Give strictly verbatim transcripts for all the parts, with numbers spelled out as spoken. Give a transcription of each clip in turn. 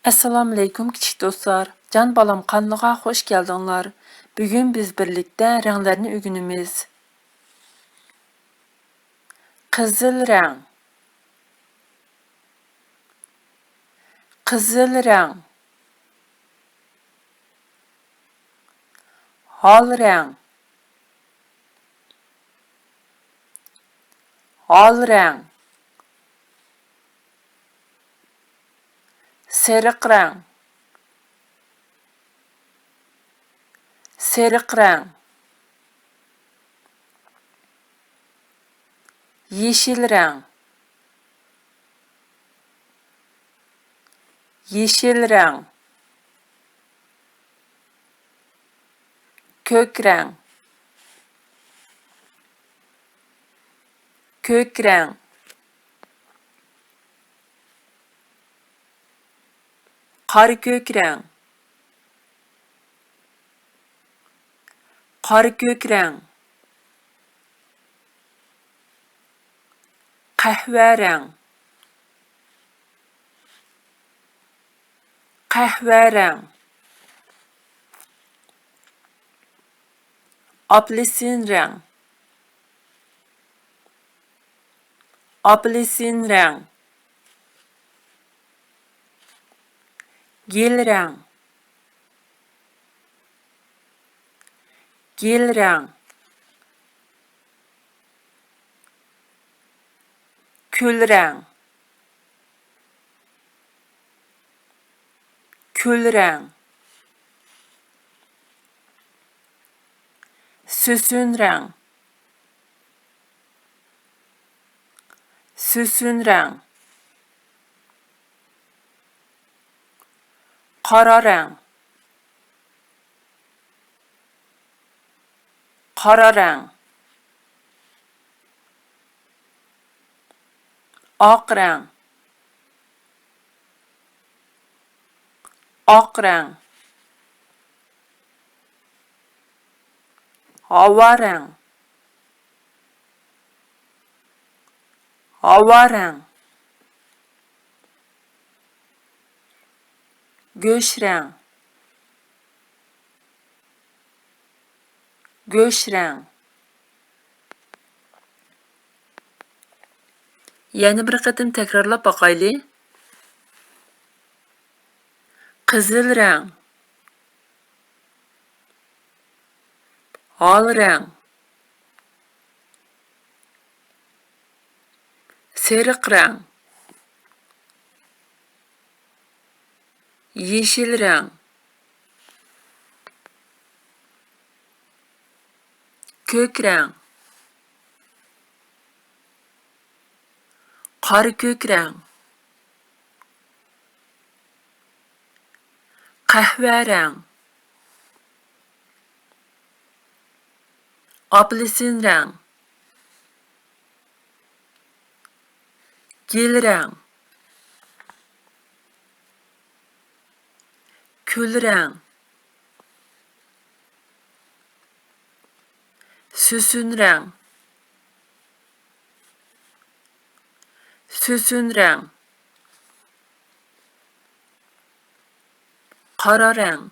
ئەسسالامۇئەلەيكۇم كىچىك دوستلار، جان بالام قانىلىغا خوش كەلدىڭلار. بۈگۈن بىز بىرلىكتە رەڭلەرنى ئۆگىنىمىز. قىزىل رەڭ، قىزىل رەڭ، ھال رەڭ، ھال رەڭ، سېرىق رەڭ، سېرىق رەڭ، يېشىل رەڭ، يېشىل رەڭ، كۆك رەڭ، كۆك رەڭ، قارا كۆك رەڭ، قارا كۆك رەڭ، قەھۋە رەڭ، قەھۋە رەڭ، ئاپېلسىن رەڭ، ئاپېلسىن رەڭ، گېل رەڭ، گېل رەڭ، كۈل رەڭ، كۈل رەڭ، سۈسۈن رەڭ، سۈسۈن رەڭ، قارا رەڭ، قارا رەڭ، ئاق رەڭ، ئاق رەڭ، ھاۋا رەڭ، ھاۋا رەڭ، گۆش رەڭ، گۆش رەڭ. يەنە بىر قېتىم تەكرارلاپ باقايلى. قىزىل رەڭ، ھال رەڭ، سېرىق رەڭ، يېشىل رەڭ، كۆك رەڭ، قارا كۆك رەڭ، قەھۋە رەڭ، ئاپېلسىن رەڭ، گېل رەڭ، كۈل رەڭ، سۈسۈن رەڭ، سۈسۈن رەڭ، قارا رەڭ،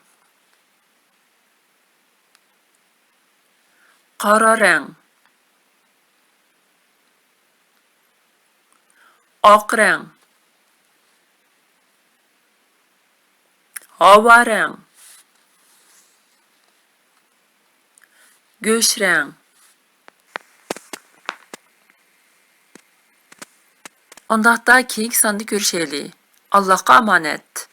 قارا رەڭ، ئاق رەڭ، ھاۋا رەڭ، گۆش رەڭ. ئۇنداقتا كېيىنكى ساندا كۆرۈشەيلى. ئاللاھقا ئامانەت.